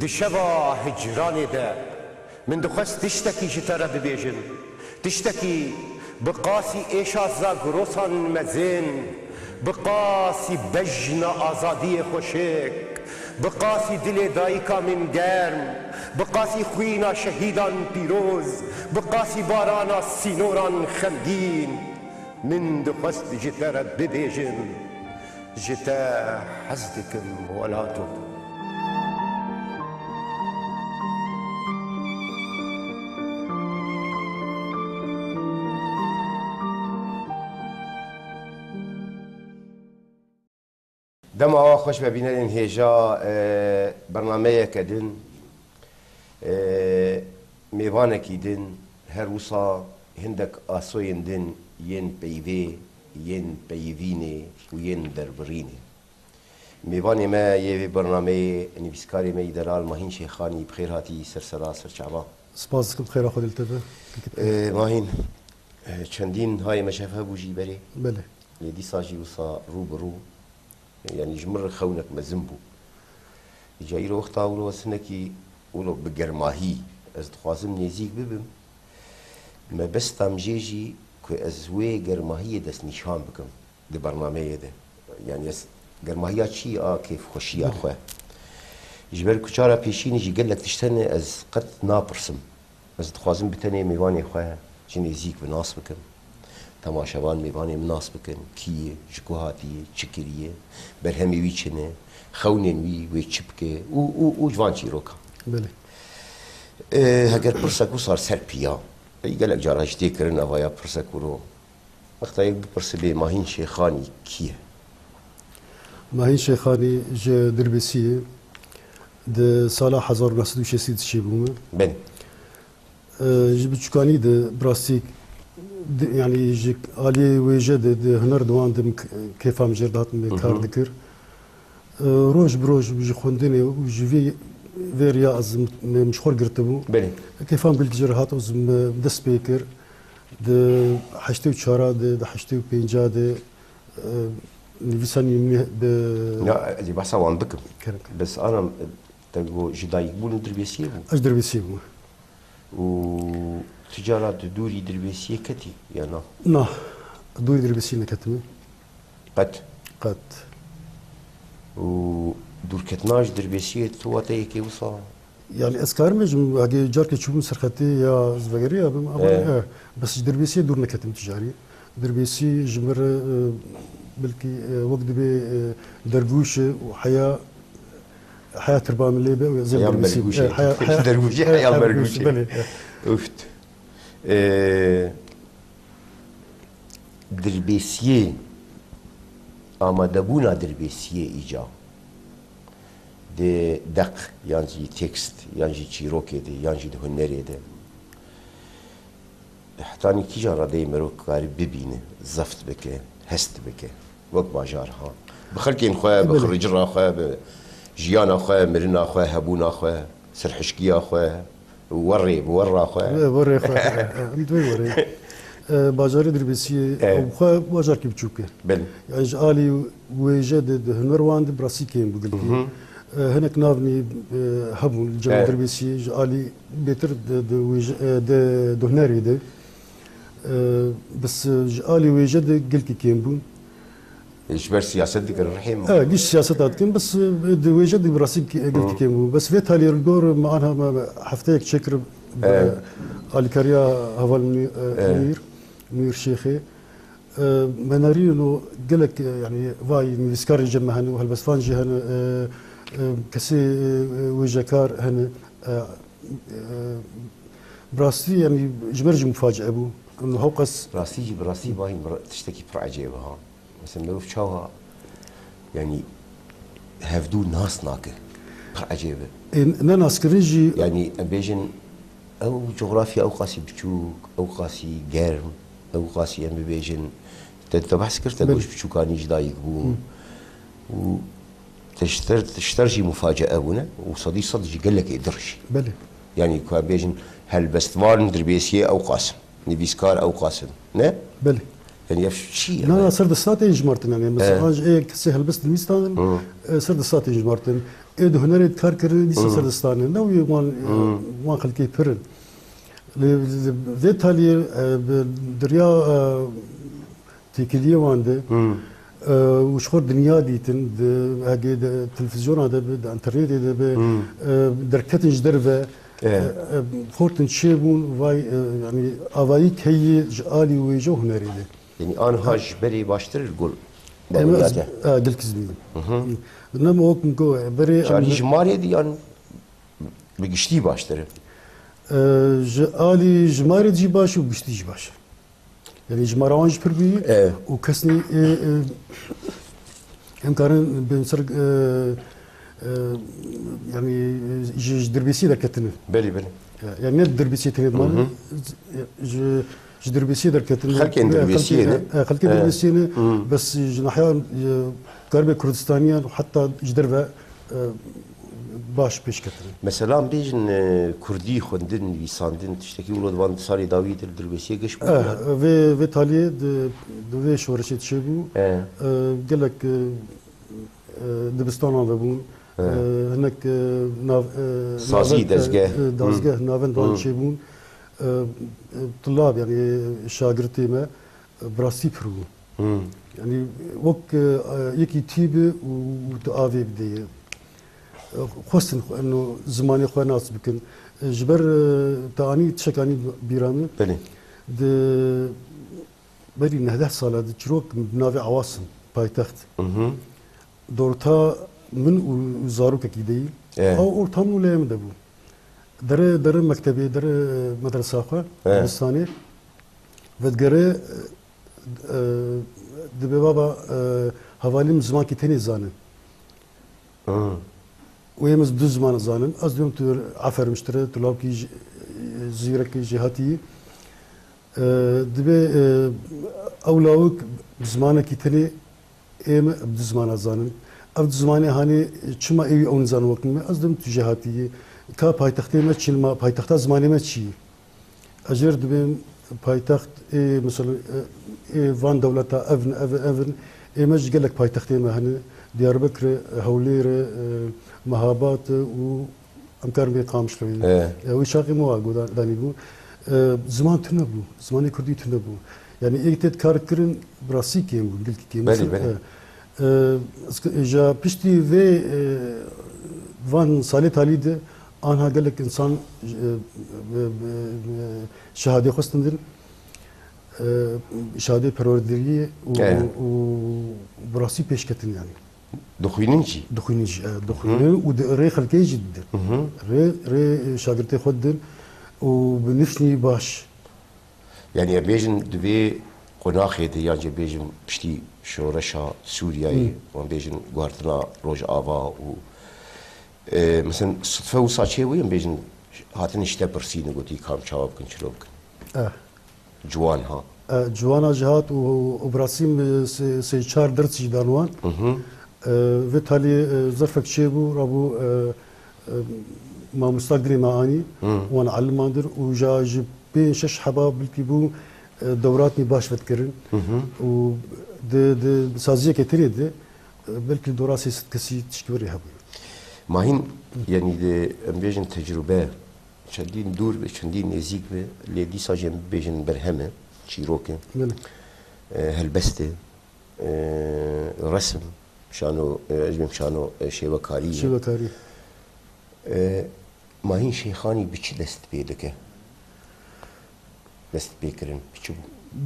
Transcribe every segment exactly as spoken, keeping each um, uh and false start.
Di şeva hicranê de min dixwest tiştekî ji te re bibêjim. Tiştekî bi qasî êşa zagrosan mezin, bi qasî bejna azadiyê xweşik, bi qasî dilê dayika min germ, bi qasî xwîna şehîdan pîroz, bi qasî barana sînoran xemgîn, min dixwest ji te re bibêjim. Ji te hez dikim welato. Dema we xweş be bînerên hêja, e, bernameyeke din, e, mêvanekî din, her wisa hindek asoyên din yên peyvê, yên peyivînê û yên derbirînê. Mêvanê me yê vê bernameyê nivîskarê me yî delal Mahîn Şêxanî, bi xêr hatî ser sera ser çava. Spas dikim, xêra Xwedê li te be. Ee, Mahîn, e, çendîn hayê me şev hebû jî berê. Belê. Lê dîsa jî wisa rû bi rû, yanî ji min re xewnek mezin bû. Îca îro wexta wilo ez hinekî wilo bi germahî ez dixwazim nêzîk bibim. Mebesta min jê jî ku ez wê germahiyê destnîşan bikim di bernameyê de. Yanî ez germahiya çi a kêfxweşiya xwe. Ji ber ku cara pêşînê jî gelek tişt hene ez qet napirsim. Ez dixwazim bi tenê mêvanê xwe ji nêzîk bi nas bikim. Temaşevan mêvanê min nas bikin. Kî ye, ji ku hatiye, çi kiriye, berhemê wî çi ne, xewnên wî wê çi bike û, û, û ji van çîrokan. Belê. E, heger pirsek wisa ser piya, ey gelek cara jî tê kirin, eva ya pirsek wilo. Wexta yek bipirsibê Mahîn Şêxanî kî ye? Mahîn Şêxanî ji Dirbêsî ye. Di sala hezar û neh sed û şêstî de çêbûme. Belê. E, ji biçûkanî de bi rastî di, yanî ji aliyê wêje de, di huner de wan de min k-, kêfa min jê re dihat, min kar dikir. E, roj bi roj ji xwendinê û ji vê, vê riya ez min, min ji xwe girtibû. Belê. Kêfa min gelkî jê re hat, ez min dest pê kir. Di heştê û çar de, di heştê û pênc de, e, nivîsanî min bi... Ya, ez ê behsa wan bikim. Kerem. Bes ana, te got ji dayikbûn li Dirbêsiyê bû? Ez Dirbêsiyê bûm. Û tu cara di dûrî Dirbêsiyê ketî ya na? Na, dûrî Dirbêsiyê neketime. Qet? Qet. Û dûrketina ji Dirbêsiyê tu wate yekê wisa? Yani ez karim bêjim, hegê carkê çûbûm serxetê ya ez vegeriya bim, ama, e, bes ji Dirbêsiyê dûr neketim tu carî. Dirbêsî ji min re, e, belkî, e, wek dibê, e, dergûş e û heya, heya tirba min lê be û ez ê Heya Dirbêsî, bergûş e, e. Heya, heya, Dergûş e, heya, heya bergûş e. Belê, e. Uft. E, Dirbêsiyê, amadebûna Dirbêsiyê îca di deq, yan jî tekst, yan jî çîrokê de, yan jî di hunerê de. Hetanî kîjan radeyê mirov kare bibîne, zeft bike, hest bike, wek bajar ha. Bi xelkên xwe, bi Belê. Xircira xwe, bi jiyana xwe, mirina xwe, hebûna xwe, serhişkiya xwe, werê, bi werra xwe. Bi werê xwe, em di wê werê. E, bajarê Dirbêsiyê, E. ew xwe bajarkî biçûk e. Belê. Yani ji alî wêje de, di huner wan de bi rastî kêm bû gelkî. Hı hı. E, hinek navnî, e, hebûn li cem E. Dirbêsiyê, ji alî bêtir di, di wêje, e, di, di hunerê de. E, bes, e, ji alî wêje de gelkî kêm bûn. E, ji ber siyaset dikin rihê min. E, giş siyaseta dikin, bes, e, di wêje de bi rastî ki-, gelkî Hı. kêm bûn. Bes vê talî li gor me anha me hefteyek çêkir bi E. alîkariya heval Mûnî-, e, E. Mûnîr, Mûnîr Şêxê. E, me nerîno gelek, e, yani vay nivîskarên cem me hene û helbestvan jî hene, e, e, kesê, e, e, wêjekar hene. E, e, bi rastî, yani ji me re jî mufacie bû. Hewqas Rastî jî, bi rastî vay, bi ra-, tiştekî pir ecêb e ha. Mesela mirov çawa, yani hevdû nas nake. Pir ecêb e. E, ne naskirin jî Yani em bêjin, ew cografya ew qasî biçûk, ew qasî germ, ew qasî em bibêjin, te, te behs kir, te Belê. Goş biçûkanî ji dayik bû. Hı. Û te ji ter, ji ter jî mufacie bûne û sedî sed jî gelekê dir jî. Belê. Yani ku em bêjin helbestvan Dirbêsiyê ew qas in, nivîskar ew qas in. Ne? Belê. Yani ev çi ye? Na, na, ser desta tên jimartin yani. Mesela, He. an ji ê kesê helbest nivîs danin, Hı. e, ser desta tên jimartin. ê di hunerê kar kirin dîsa ser distanê. Ne wî wan, e, wan xelkê pir in. Lê li vê taliyê, e, bi derya, e, têkiliyê wan de, e, û ji xwe dinya dîtin, di hegê de, televizyona de be, di internetê de be, e, derketin ji derve, e, e, xortin çêbûn, vay, e, yanî avayî heye ji alî wêje û hunerê de. Yanî anha ji berê baştir li gul Eme ez, e, gelkî zindî. Ne me wek min got, berê Carî em ji marê di yan bi giştî baştir e? E, ji alî ji marê jî baş û giştî jî baş e. Yanî ji mara wan jî pir bûyî û kes nî, e, e, em karin bên ser, e, e, yanî ji, ji dirbêsî derketine. Belê, belê. E, yanî ne dirbêsî tenê diman, ji, ji dirbêsiyê derketin. Xelkên dirbêsiyê ne? E, xelkên dirbêsiyê ne, bes ji nahiya, e, Xerbê Kurdistaniyan heta ji derve, e, baş pêş ketine. Mesela em bêjin, e, kurdî xwendin, nivîsandin, tiştekî wilo di van salê dawî de li dirbêsiyê giş bû. E, vê, vê taliyê di, di vê şoreşê çêbû. E, gelek, e, e, dibistanan vebûn. E, hinek, e, nav-, e, Sazî, navend, e, dezgeh. E, dazgeh, navend wan çêbûn. E, e, tulab, yanî şagirtê me, e, bi rastî pir bû. Yanî wek, e, yekî tî bi û, û tu avê bidê. E, xwestin xwe, eno zimanê xwe nas bikin. E, ji ber, e, te anî tişek anî bîra min. Belê. Di berî nehdeh sala di çirok bi navê Awasim, paytext. Dorta min û, û zarokekî de yî. E. Ew orta min û leyê min de bû. Dere, dere mektebê, dere medresa xwe, e, dibistanê. Vedigere, e, e, dibe baba, e, hevalî min zimankî tenê zane. Û em ez du ziman zanin. Ez dibêm tu afermiştir e, tu lawkî ji-, zîrekî jêhatî yî. E, dibê, e, ew lawik bi zimanekî tenê ê me bi du zimana zanin. Ev du zimanê hanê çima ê wî ew nizan wek me? Ez dibêm tu jêhatî yî. Ka paytextê me çi ma paytexta zimanê me çi yî? Ez jê re dibêm paytext ê, mesela, ê, ê van dewleta ev in, ev in, ev in. Ê me jî gelek paytextê me hene. Diyarbekir e, Hewlêr e, e, Mehabat e û em karin bê Qamişlo yî. E. E, wî çaxê me wa godan-, danî bû. E, ziman tune bû. Zimanê kurdî tune bû. Yanî ê tê kar kirin bi rastî kêm bû, gelkî kêm bû. Belê, belê. E, e, ez ki-, ja piştî vê, e, van salê talî de anha gelek însan, e, e, e, e, şehadê xwestin din. E, şehadê perwerderiyê û, e, û bi rastî pêşketin yanî. Dixwînin jî? Dixwînin jî, e, dixwînin û di rê xelkê jî didin. Rê, rê, e, şagirtê xwe didin û bi nifşnî baş. Yanî em bêjin di vê qonaxê de yan jî bêjin piştî şoreşa Sûriyeyê, wan bêjin guhertina Rojava û, e, mesela sudfe wisa çêbû, em bêjin hatin ji te pirsîn û gotî kam çawa bikin, çilo bikin? Eh. Ciwan ha. E, ciwana jî hat û, û Brasîm, e, sê, sê çar ders jî dan wan. E, vê talî, e, zerfek çêbû, rabû, e, e, mamosta girê me anî, wan elimandir û ja ji pênc şeş heba bilkî bû, e, dewratnî baş vedikirin. Û di, di saziyeke tenê de, e, belkî dora sê sed kesî tişkî were hebû. Mahîn, yanî de em bêjin tecrûbe, çendîn dûr be, çendîn nêzîk be, lê dîsa jî em bibêjin berhem e, çîrok e, belê, e, helbest e, e, resim, şano, e, ez bêm şano, e, şêwekarî ye. Şêwekarî. E, Mahîn Şêxanî bi çi dest pê dike? Dest pê kirin, bi çi bû?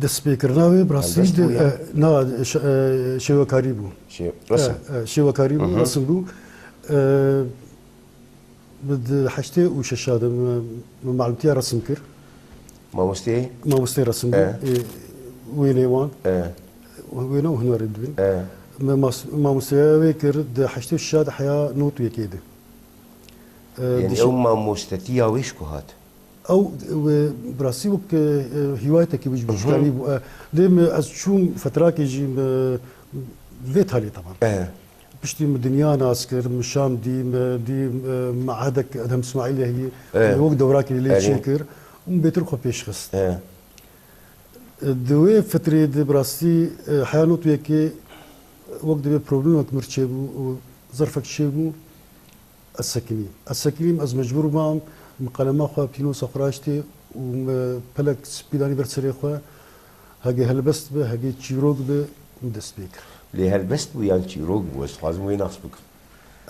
Destpêkirina wê bi rastî helbest bû ya? E, na, ş-, e, şêwekarî bû. Şê-, resim. E, e, şêwekarî bû, resim bû. E, Bi di heştê û şeşa de me, me malûtiya resim kir. Mamosteyê? Mamosteyê resim bû. E. Ê, wêneyê wan. E. Wêne û hunerê dibin. E. Me mas-, mamosteya wê kir di heştê û şeşa de heya nod û yekê de. E, yanî dişi- ew mamostetiya wê ji ku hat? Ew, wê, bi rastî wek, e, hîwayetekî bû, ji biçûkanî bû. E, lê me ez çûm fetrakê jî me vê talê teban. E. Piştî min dinya nas kir, min Şam dî, min dî, e, mehedek Edhem Îsmaîlê heyî, e, min wek dewrakê lê çêkir û min bêtir xwe pêş xist. E. E, di wê fitrê de bi rastî, e, heya nod û yekê wek divê problemek mir çêbû û zerfek çêbû. Ez sekinîm. Ez sekinîm, ez mecbûr bam, min qelema xwe, pînosa xwe raştê û me pelek spî danî ber serê xwe. Hegê helbest be, hegê çîrok be, min dest pê kir. Lê helbest bû yan çîrok bû? Ez dixwazim wê nas bikim.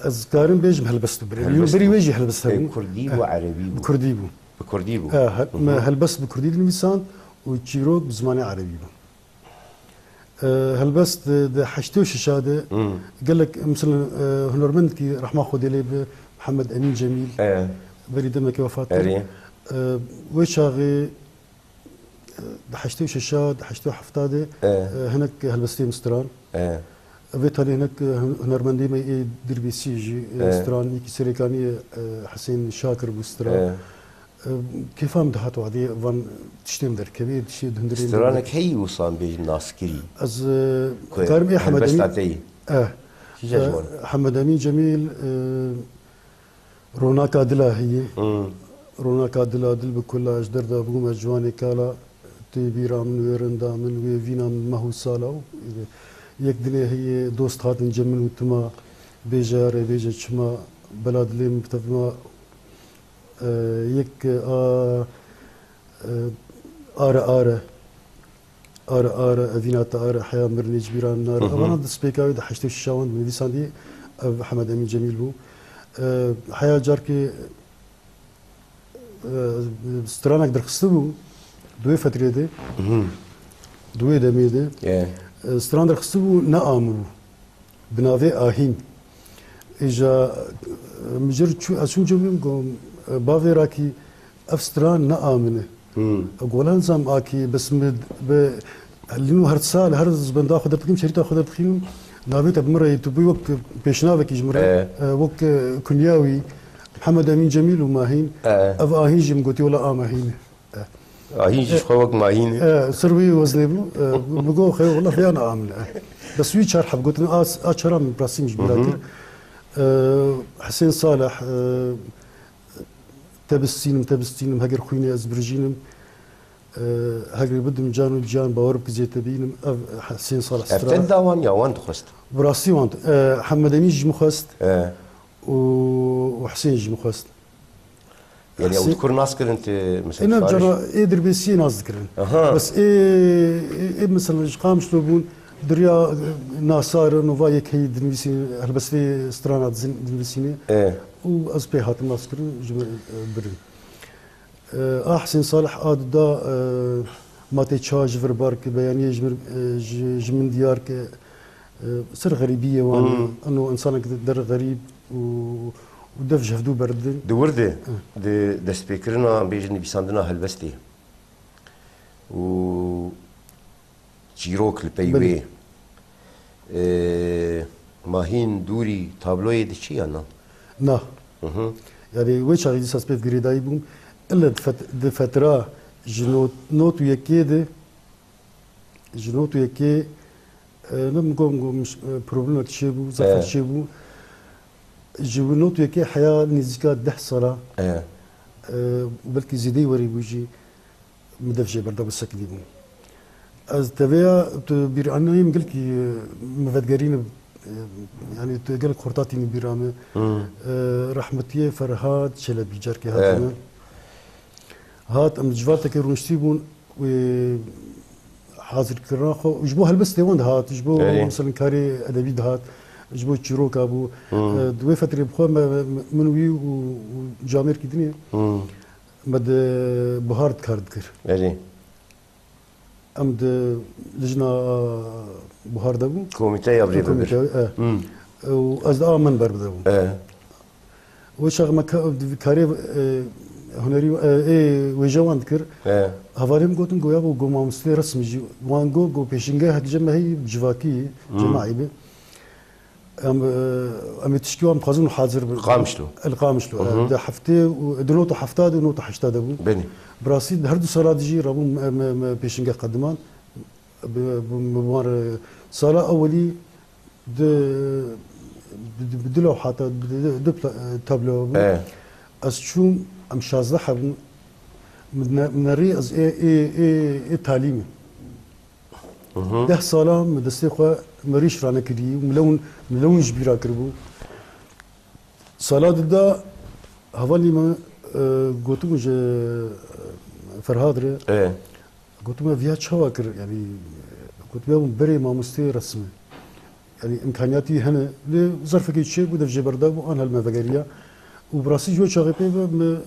Ez karim bêjim helbest bû. Berê Helbest berî bû. Wê jî helbest Ê, hebû. Kurdî bû, Eh, erebî bû? Bi kurdî bû. Bi kurdî bû. Eh, he-, Hı hı. Me helbest bi kurdî dinivîsand û çîrok bi zimanê erebî bû. E, helbest di, di heştê û şeş de Hmm. gelek, mesela, e, hunermendkî rehma Xwedê lê bi Mihemed Emîn Cemîl E. berî demekê wefat kir. Erê. E, wê çaxê, e, di heştê û şeş, di heştê û heft de, E. e, hinek helbestê min stran. E. Vê talê hinek, e, hun-, hunermendê me ê Dirbêsiyê jî, e, E. stran, yekî Serêkaniyê, e, Hesên Şakir bû stran. E. Kêfa min dihat wadî van tiştê min derkevê, tiştê di hundirê min Stranek derkevê. Heyî wisa bêjin naskirî? Ez, e, Ku karim ê Hemed helbesta Emîn, te yî? Eh, Çi e, jejwan? Hemed Emîn Cemîl, e, Ronaka Dila heye. Hmm. Ronaka Dila, dil bi kula, ji derda bûme ciwanê kala, tê bîra min, wê rinda min, wê vîna min, meh û sala û, e, yek dinê heye, dost hatin cem min û tima, bêje re, bêje çima, bela dilê min bi tevma, E, yek, e, a, e, are, are. Are, are, evîna te are, heya mirinê ji bîra nare. Hı hı. Evana destpêka wê di heştê û şeş wan dinivîsandî, ev Hemed Emîn Cemîl bû. E, heya carkê, e, stranek derxistibû, di wê fetrê de, Hı hı. di wê demê de, E. e, stran derxistibû, ne amibû. Bi navê Ahîn. Îja, e, min jê re çû, ez çûm cem wî, min got, e, bavê Rakî, ev stran ne a min e. Hmm. Golan zam akî, bes min bi, li nû her sal, her zibenda xwe derdixînim, şerîta xwe derdixînim, navê te bi min re yê, tu bû wek pêşnavekî ji min re, E. e, wek, e, kunya wî, Mihemed Emîn Cemîl û Mahîn, E. ev Ahîn jî min gotî, wela a Mahîn e. E. Ahîn jî ji xwe wek Mahîn e. E, ser wî weznê bû. E, min got, xeyo, wela vêya ne a min e. Bes wî çar heb gotin, a, a çara min bi rastî min ji bîra Hı hı. kir. E, Hesên Salih, e, te bistînim, te bistînim, heger xwînê ez birjînim. E, heger bidim can û ciyan, bawer bike zê te bînim. Ev Hesên Salih Ev stra. Te da wan ya wan dixwest? Bi rastî wan, e, Hemed Emîn jî min xwest. E. Û, û Hesên jî min xwest. Yani ew Hesên dikur nas kirin tu, mesela, Ê, ne, Fariş? Cara ê Dirbêsiyê nas dikirin. Aha. Bes ê, ê, ê, mesela, ji Qamişlo bûn, diriya, e, nasarin û va yek heyî dinivîsîn, helbestê strana dizin-, dinivîsînê. E. Û ez pê hatim nas kirin, ji min, e, birin. E, a Hesên Salih a dida, e, ma tê çawa ji vir bar ke, beyaniyê ji vir, e, ji, ji min diyar ke, e, ser xerîbiyê wan e. Hmm. Eno insanek der xerîb û, û dev ji hevdû berdidin. Di wir de, Hı. di destpêkirina, bêjin, nivîsandina helbestê û çîrok li pey Belê. wê, e, Mahîn dûrî tabloyê diçî ya na? Na. Hı hı. Yani wê çaxê dîsa ez pêv girêdayî bûm. Ille di fet-, di fetra ji not, not û yekê de, ji not û yekê, e, ne min got, min got, min, e, problemek çêbû, zafek Evet. çêbû. Ji wî not û yekê heya nêzîka deh sala, Evet. e, belkî zêdeyî werî bû jî. Min dev jê berda, bi sekî dî bû. Ez teveya tu bîranînayê min gelkî, e, min vedigerîne, e, yanî tu gelek xurta tînî bîra min. Hmm. E, rehmetiyê Ferhad Çelebî carkê Eh. hatine. Hat, em civateke rûniştî bûn, wê hazirkirina xwe, ji bo helbestê wan dihat, ji bo Erê. mesela karê edebî dihat, ji bo çîroka bû. Hmm. E, di wê fetrê bi xwe me, me, min wî û, û camêrkî dinê. Hmm. Me di buhar kar dikir. Erê. Em di lijna buhar de bûn. Komîteya birêvebir. Komîte, e. Hmm. Û ez di a min ber bide bûm. E. Wê çax me ka-, karê, e, hunerî, e, ê wêje wan dikir. E. Hevalê min gotin, go yabo, go mamostê resmî jî. Wan go, go pêşîngehek cem me heyî civakî, Hmm. cemaî bi. Em, e, em ê tişkî wan bixwazin û hazir bin. Qamişlo. El Qamişlo, Hı hı. e, di heftê û, di nod û hefta de û nod û heşta de bû. Benî. Bi rastî di her du sala dijî rabû me, me, me pêşingeh qediman. Bi, bi, bi wan re sala ewelî di, bi, bi du lewhata, bi du, du pla-, e, tablo bû. E. Ez çûm, em şazdeh hebûn. Min ne-, min nerî ez ê, ê, ê, ê talî me. Hı hı. Deh sala min destê xwe, min rîş ranekirî û min lewin, min lewin ji bîra kiribû. Sala di da hevalî me, e, gotim ji Ferhad re. E. Gotim me viya çawa kir? Yani, gotim ya berê mamostê resmi. Yani, imkaniyatî hene. Lê zerfekê çê bû, dev jê berda bû, an hel me vegeriya. Û bi rastî ji wê çaxê pê ve me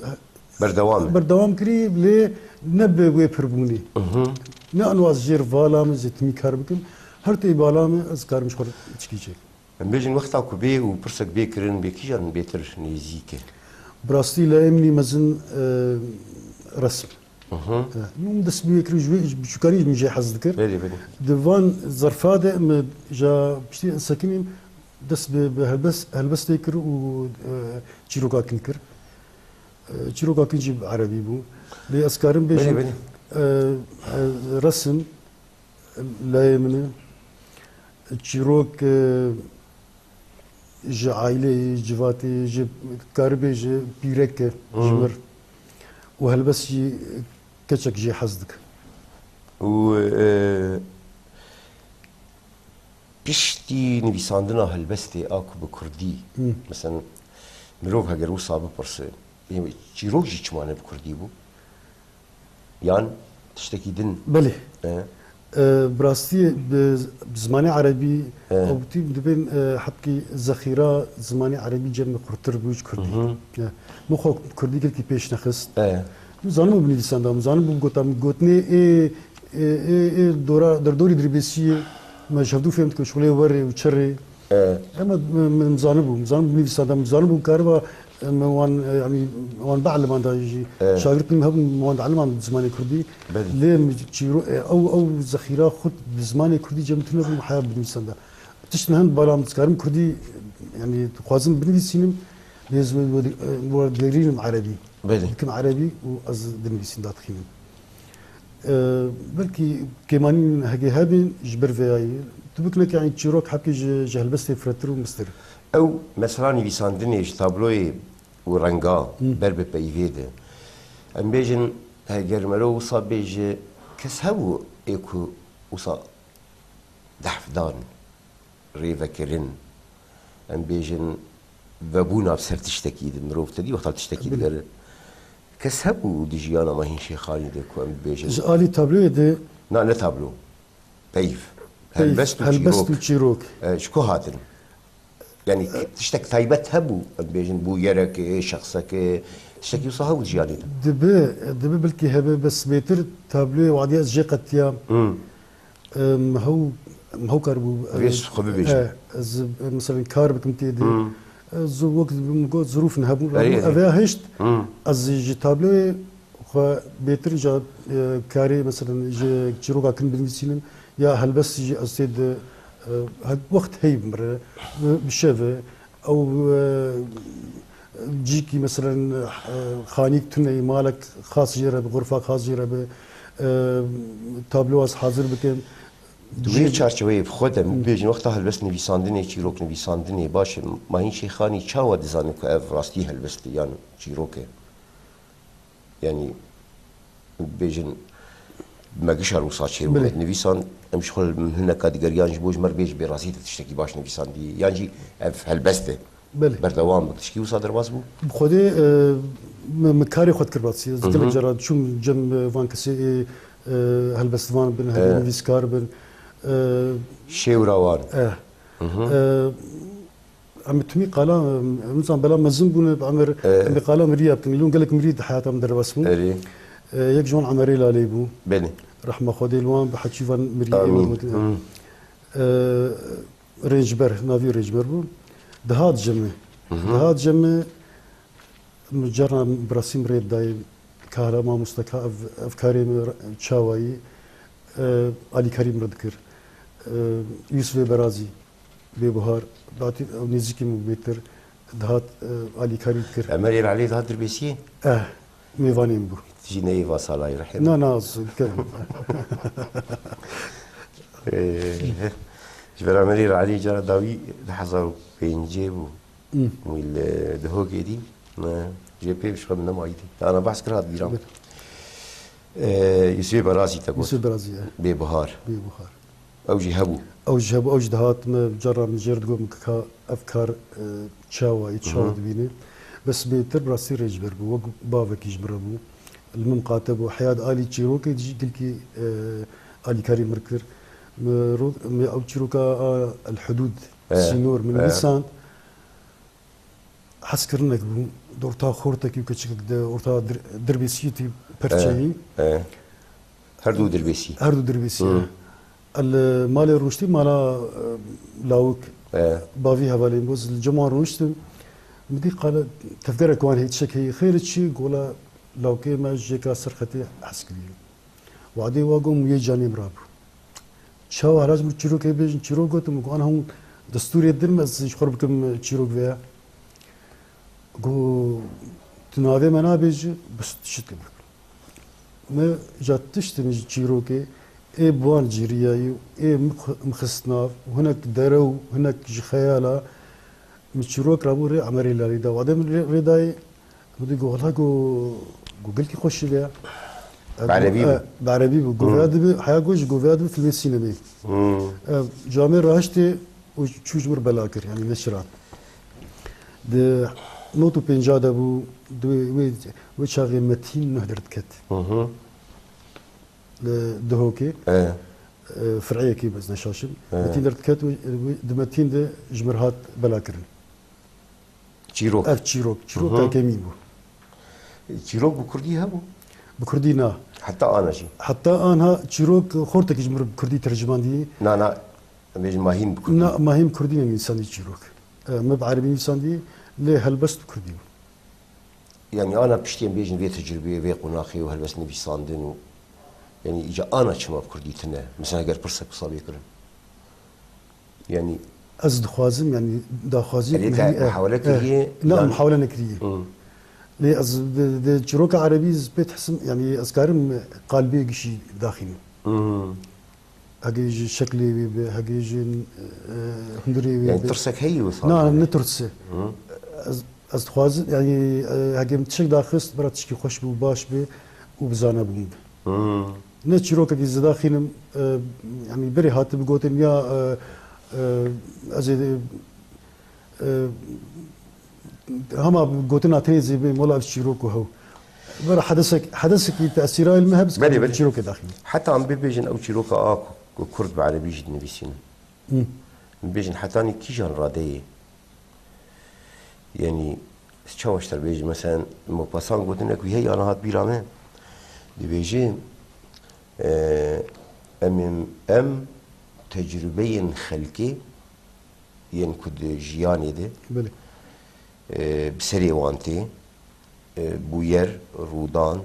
Berdewam e. berdewam kirî, lê ne bi wê pirbûnê. Mhm. Ne anwa ez jêr vala min, zê timî kar bikim. Her tê bala min, ez karim ji xwe tişkî çêkim. Em bêjin wexta ku bê û pirsek bê kirin, bê kîjan bêtir nêzîk e? Bi rastî layê min î mezin, e, resim. Mhm. E, min dest bi wê kir, ji wê biçûkanî min jê hez dikir. Belê, belê. Di van zerfa de min ja piştî ez sekinîm, dest bi, bi helbest, helbestê kir û, e, çîroka kin kir. E, çîroka kin jî bi erebî bû. Lê ez karim bêjim, Belê, belê. e, e, resim, Layê min e. Çîrok, e, ji aîleyê, civatê, ji karibê, ji pîrek e, ji Hmm. mir. Û helbest jî keçek jê hez dike. Û, e, piştî nivîsandina helbestê a ku bi kurdî, Hmm. mesela, mirov heger wisa bipirse, ê, çîrok jî çima ne bi kurdî bû? Yan tiştekî din? Belê. E. E, bi rastî bi, bi zimanê erebî, E. ew tî dibên, e, hebkî zexîra zimanê erebî cem min xurtir bû ji kurdî. Mhm. E, min xwe kurdî gelkî pêş nexist. E. Min zanibû binivîsanda, min zanibû gota min gotinê ê, ê, ê, ê dora, derdorî dirbêsiyê me ji hevdû fêm dikin, şixulê werê û çerê. E. Ema min, min zanibû, min zanibû nivîsanda, min zanibû kariba, e, min wan, e, yanî wan bieliman da jî. E. Şagirtên min hebûn, min wan dieliman bi zimanê kurdî. Belê. Lê min çîro-, e, ew, ew zexîra xwe bi zimanê kurdî cem tune bû heya binivîsanda. Tiştin hin bala min dikarim kurdî, yanî dixwazim binivîsînim, lê ez wê, wê, wê gerînim erebî. Belê. Dikim erebî û ez dinivîsim, dadixînim. E, belkî kêmanîn heke hebin ji ber vê yayê. Tu bikine ke eyn çîrok hebkî ji, ji helbestê firehtir û mistir. Ew mesela nivîsandinê ji tabloyê û renga Hmm. ber bi peyvê de. Em bêjin, heger mero wisa bêje, kes hebû ê ku wisa dehf dan, rê vekirin, em bêjin, vebûna bi ser tiştekî di mirov tedî wexta tiştekî Bilê. digere. Kes hebû di jiyana Mahîn Şêxanî de ku em bibêjin? Ji alî tabloyê de Na, ne tablo. Peyv. Peyv, Helbest û helbest çîrok. û çîrok. E, ji ku hatin? Yani tiştek taybet hebû, em bêjin, bûyerek, e, şexsek, e, tiştekî wisa hebû di jiyanê de? Dibe, dibe belkî hebe, bes bêtir tabloyê wadî ez jê qetiyam. Hmm. Em, hew, em, hew kar bû, Vê em, xwe bibêjin. e, ez, e, mesela kar bikim tê de. Hmm. Ez wek min got, zirûfin hebûn, Erê, hebûn. erê. Ev ya hişt, Hmm. ez ji tabloyê xwe bêtir ja, e, karê, mesela ji çîroka kin binivîsînim, ya helbest jî ez tê de, e, he-, wext heyv min re, bi, bi şeve, ew, e, cîkî, mesela, e, xanîk tune ye, malek xas jê re be, xurfa xas jê re be, e, tablo ez hazir bikim. Di wê Jê- çarçeweyê bi xwe de min Hı. bêjin, wexta helbest nivîsandinê, çîrok nivîsandinê, baş e, Mahîn Şêxanî çawa dizane ku ev rastî helbest e yan çîrok e? Yani, bêjin, me gişa wisa çêbû, Bilê. me dinivîsan, em ji xwe li hineka digeriyan ji bo ji me re bê ji bê rastî te tiştekî baş nivîsandî, yan jî ev helbest e. Belê. Berdewam bik. Tişkî wisa derbas bû? Bi Xwedê, e, min, min karê xwe dikir batsî. Ez Hı hı. gelek cara diçûm cem, e, van kesê ê, e, helbestvan bin, hebî E. nivîskar bin. E, Şêwra wan. e. Hı hı. E, em ê timî qala, em zan bela mezin bûne, bi emir, E. em ê qala miriya bikin. Lûn gelek mirî di heyata min derbas bûn. Erê. E, yek ji wan Emerê Lalê bû. Belê. Rehma Xwedê li wan bi heçî van mirî Amîn. êmir gotin. Hı. E, Rêncber, navî Rêncber bû. Dihat cem me. Hı hı. Dihat cem me, min carna bi rastî min rê dayê, ka hele mamoste ka ev, ev karê min çawa yî, e, alîkarî min re dikir. E, Yûsifê Berazî, Bêbuhar, datî ew nêzîkî min bêtir, dihat, e, alîkarî dikir. Emerê Lalê dihat Dirbêsiyê? Eh, mêvanê min bû. Jî neyê va salayê rehê Na, na, ez kevim. Ee, ji ber Emerê Lalê cara dawî di hezar û pêncê bû. Hmm. Wî li Dihokê dî, me jê pê ji xwe min nemayî dî. Dana behs kir hat bîra min. Evet. Ee, Yusufê Berazî te got. Yusuf Berazî, e. Bêbuhar. Bêbuhar. Ew jî hebû. Ew jî hebû, ew jî dihat me cara min jêr digot min ka ev kar, e, çawa ye, çawa dibîne. Bes bêtir bi rastî rêcber bû, wek bavekî ji min re bû. Li min qate bû. Heya di alî çîrokê de jî gelkî, e, alîkarî min kir. Min ro-, min ew çîroka a El Hudûd, Sînor, min nivîsand. Hezkirinek bû. Di orta xortekî û keçikek di orta dir-, dirbêsiyê tî perçeyî. E, e. Her du dirbêsî. Her du dirbêsî. Hı. El malê rûniştî mala, e, lawik. E. Bavî hevalên boz li cem wan rûniştim. Min dî qala tevgerek wan hê tişek heye. Xêr çi gola lawkê me jêka ser xetê hez kiriye. Wadê wa got, yê canê min rabû. Çawa herac min çîrokê bêjin, çîrok gotim, got, ana hûn destûrê din me, ez ji xwe bikim çîrok veya. Got, tu navê me nabêjî, bes tişt bikim. Me ja tiştin ji çîrokê, ê bi wan cîriyayî, ê min xist nav, hinek derew, hinek ji xeyala, min çîrok rabû rê Emerê Lalî da. Wadê min rê, rê dayê, Min dî got, wela got, got gelkî xweş şive ya. Bi erebî bû. E, bi erebî bû. Got, hmm, vêya dibe, heya got jî got, vêya dibe filmê sînemê. Hmm. E, camê rahiştê û çû ji mir bela kir, yanî neşiran. Di not û pênca de bû, di wê, wê, wê çaxê Metîn nuh derdiket. Hı hı. Li Duhokê. E. E, fireyekî bû, ez neşaşim. E. Metîn derdiket û, e, wê, di Metîn de ji mir hat bela kirin. Çîrok. Ev çîrok, çîroka, hı hı, kemîn bû. Çîrok bi kurdî hebû? Bi kurdî na. Heta ana jî? Heta anha çîrok xortekî ji min re bi kurdî tercimandî. Na, na, em bêjin mahîn bi kurdî. Na, mahîn bi kurdî nenivîsandî çîrok. E, me bi erebî nivîsandî, lê helbest bi kurdî bû. Yanî ana piştî em bêjin vê tecrubeyê, vê qonaxê û helbest nivîsandin û, yanî îca ana çima bi kurdî tune? Mesela heger pirsek wisa bê kirin. Yanî ez dixwazim, yanî daxwazî. Erê te mihî-, eh, muhawele eh, kiriye, na, yan muhawele nekiriye. Hı. Lê ez di, di çîroka erebî ez pê dihisim, yanî ez karim qalbê gişî daxînim. Hı. Hegê ji şeklê wê be, hegê ji, eh, hundirê wê be. Yanî tirsek heye wisa? Na, ne tirse. Hı. Ez, ez dixwazim, yanî, eh, hegê min tiştek daxist, bira tişkî xweş bû, baş be û bi zana bûn be. Hı. Ne çîrokekî ez daxînim, e, yanî berê hatibi gotin ya, e, e, ez ê, e, hema gotina tenê zê bê mola ev çîrok û hew. Bera hedesek, hedesekî tesîra li me hebe. Belê, belê. Çîrokê daxînim. Heta em bibêjin ew çîroka a ku, ku kurd bi erebî jî dinivîsînin. Hı. Em bêjin hetanî kîjan radeyê? Yanî, ez çawa ji te bêjim, meselen, Mopasan gotinek wî heye, ana hat bîra me. Dibêje, e, em, em, em tecrubeyên xelkê yên ku di jiyanê de, belê, e, bi serê wan tê, e, bûyer, rûdan,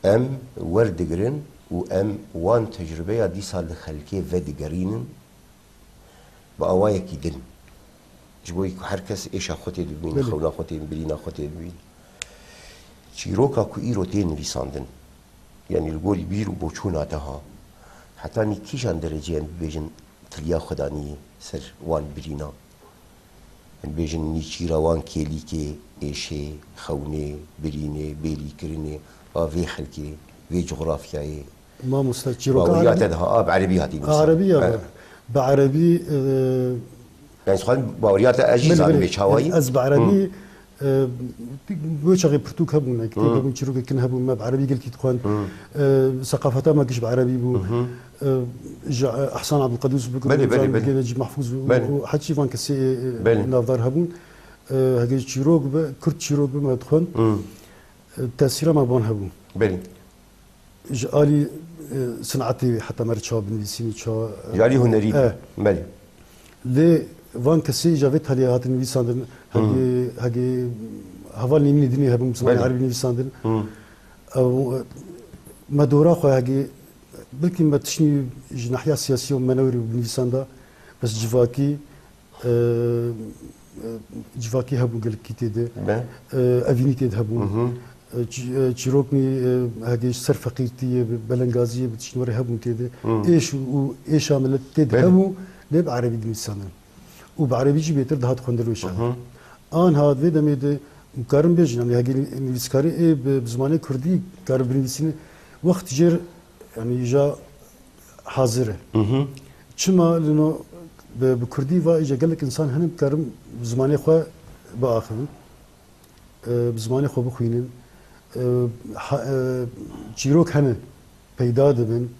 em werdigirin û em wan tecrubeya dîsa li xelkê vedigerînin bi awayekî din. Ji bo ku her kes êşa xwe tê dibîne, belê, xewna xwe tê, birîna xwe tê dibîne. Çîroka ku îro tê nivîsandin, yanî li gorî bîr û boçûna te ha, hetanî kîjan derecê em bibêjin tiliya xwe danî ser wan birîna? Em bêjin nîçîra wan kêlîkê, êşê, xewnê, birînê, bêlîkirinê a vê xelkê, vê cografyayê. Mamoste, çîroka baweriya te diha a bi erebî hatî nivîsandin. Erebî ya, e, bi erebî, e, yanî, dixwazim baweriya te ez jî, belê, zanim, belê, bê çawayî. Ez bi erebî, hı, e, wê çaxê pirtûk hebûn, kitêb, hı, hebûn, çîrokek kin hebûn, me bi erebî gelkî dixwend. Hı. E, seqafeta me giş bi erebî bû. Hı hı. E, ji, e, Ehsan Abdulqedûs bigirin, belê, belê, zanim, belê, bigê Necîb Mahfûz û, belê, û heçî van kesê, e, belê, navdar hebûn. E, hegê çîrok be, kurd çîrok be me dixwend. Hı. E, tesîra me bi wan hebû. Belê. Ji alî, e, sinetê wê heta me re çawa binivîsînî, çawa, e, ji alî hunerî, e, belê. Lê van kesê îja vê taliyê hatin nivîsandin, hı, hegê, hegê heval nînî dinê hebûn bi zimanê, belê, erebî nivîsandin. Hı. Ew, e, me dora xwe hegê, belkî me tiştî ji nahiya siyasî û menewrê û binivîsan da, bes civakî, e, e, civakî hebû gelkî tê de. Be. E, evînî tê de hebûn. Hı hı. E, çî-, e, çîroknî, e, hegê ji ser feqîrtiyê, bi belengaziyê, bi tiştên were hebûn tê de. Hı. Êş û, êşa milet tê de, belê, hebû, lê bi erebî dinivîsandin. Û bi erebî jî bêtir dihat xwendin wê çaxê. Hı hı. Anha vê demê de, em karin bêjin, yanî hegê nivîskarê ê bi, bi zimanê kurdî karin binivîsîne, wext jêr, yanî ja hazir e. Çima lino bi, bi kurdî va îca gelek însan hene dikarin bi zimanê xwe biaxivin, e, bi zimanê xwe bixwînin, e, ha, e, çîrok hene peyda dibin,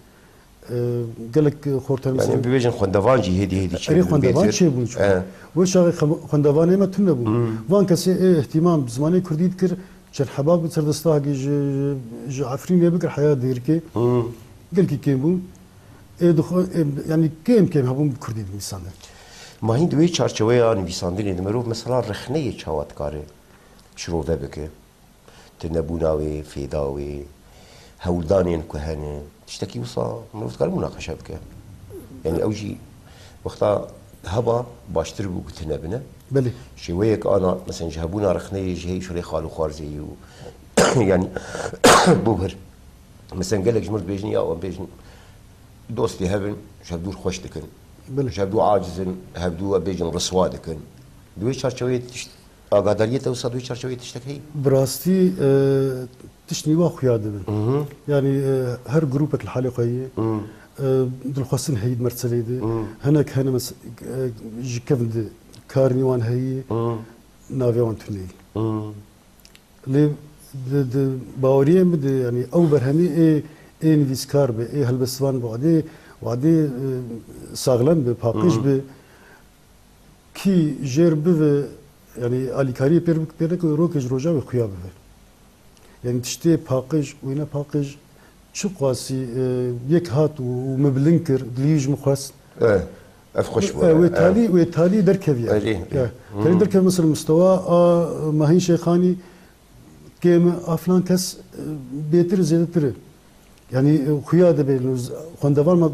e, gelek xortên Yani bibêjin xwendevan jî hêdî hêdî çê Erê dibin xwendevan bêtir. Çêbûn çû. E. Wê çaxê xem-, xwendevanê me tune bûn. Van kesê ê îhtîmam bi zimanê kurdî dikir, çend heba bi serdestahekî ji, ji Efrînê bikir heya Dêrikê. Gelkî kêm bûn. Ê dixwe-, ê, yani kêm kêm hebûn bi kurdî dinivîsandin. Ma hîn di wê çarçeweya nivîsandinê de mirov mesela rexneyê çawa dikare şirove bike? Tunebûna wê, fêda wê, hewldanên ku hene, tiştekî wisa mirov dikare munaqeşe bike. Yani ew jî wexta heba baştir bû ku tune bine. Belê. Şêweyek ana, mesela ji hebûna rexneyê ji hê şirê xal û xwarzê yî û yani bo vir. Mesela gelek ji mir dibêjin ya, em bêjin dostê hev in, ji hevdû xweş dikin. Belê. Ji hevdû aciz in, hevdû em bêjin riswa dikin. Di wê çarçeweyê tişt Agadariyê te wisa di wê çarçeweyê tiştek heye? Bi rastî, e, tiştî wa xuya dibin. Yanî, e, her grûpek li halê xwe ye. E, dilxwestin heyî di merselê de. Hinek hene mes-, e, ji kevin de karnî wan heye, navê wan tune ye. Lê di, di baweriyê min de, yanî ew berhemê ê, ê nivîskar be, ê helbestvan be, wadê, wadê, e, saxlem be, paqij be, Kî jêr bive, yanî alîkariyê pê, pê neke, rokê ji roja wê xuya bive. Yanî tiştê paqij û ne paqij çiqasî, e, yek hat û, û min bilind kir, dilî ji min xwest. E, ev xweş bû. E, wê talî, wê talî derkeviye. Erê. E, talî derkev, mesela mustewa a Mahîn Şeyxanî, Kêm e, a filan kes, e, bêtir, zêdetir e. Yanî, e, xuya dibe, xwendevan me, e,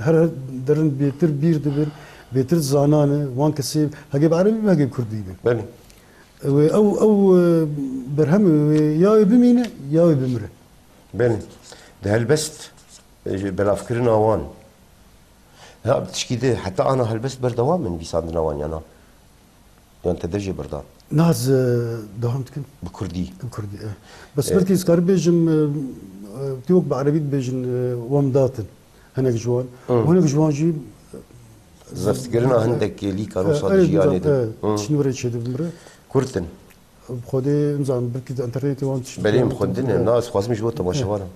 her, her derin bêtir bîr dibin, bêtir zanan e, wan kesê hegê bi erebî be, hegê bi kurdî be. Belê. E, wê ew, ew, e, berhem e, wê ya wê bimîne, ya wê bimire. Belê. Di helbest, e, ji belavkirina wan. Ha, bi tişkî di, heta ana helbest berdewam in nivîsandina wan, yana? Yan te der jê berda? Na, ez, e, dewam dikim. Bi kurdî? Bi kurdî, e. Bes E. belkî ez karim bêjim, e, e, tê wek bi erebî dibêjin, e, wem datin. Hinek ji wan. Hı. Û hinek ji wan jî, e, Zeftkirina hindek kêlî karosa e, di jiyanê de. E, Hı. tiştî were çêdibin re. Kurt in. Bi Xwedê, nizanim, belkî di înternetê wan tiştî Belê, em xwendin e. Na, ez xwazim ji bo temaşevanan.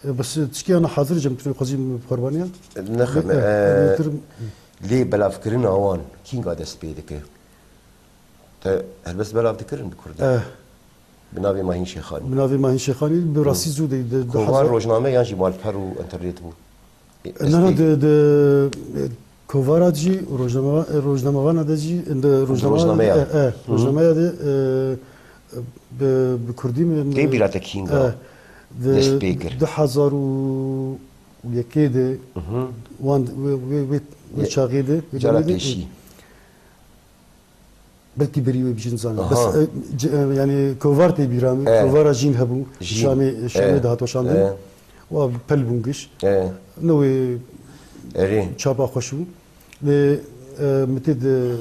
E, bes, e, tiştî ana hazir cem, tu xwazî bi qurbaniya? Nexwe, E, e, e, bêtir- Lê belavkirina wan kînga dest pê dike? Te helbest belav dikirin bi kurdî? Eh. Bi navê Mahîn Şêxanî. Bi navê Mahîn Şêxanî, bi Hı. rastî zû de, de Kovar, hazir- rojname yan jî malper û enternet bû? E, na, na, Destpêk. de, de, e, kovara jî, rojname-, e, rojnamevana de jî, de rojname-, Rojnameya. e, e, Hı hı. rojnameya de, e, bi, bi kurdî mi, Tê bîra te kînga e, de dest pê kir? Du hezar û yekê de, Hı hı. wan, wê, wê, wê, wê Ye-, çaxê de, wê cara demê de, pêşî. Belkî berî wê bijîn zanin. Aha. Bes, e, c-, e, yani kovar tê bîra min. E. Kovara jîn hebû. Jîn. Şamê, Şamê E. de hat weşandin. E. Wa pel bûn giş. E. Ne wê Erê. çapa xweş bû. Lê, e, min tê de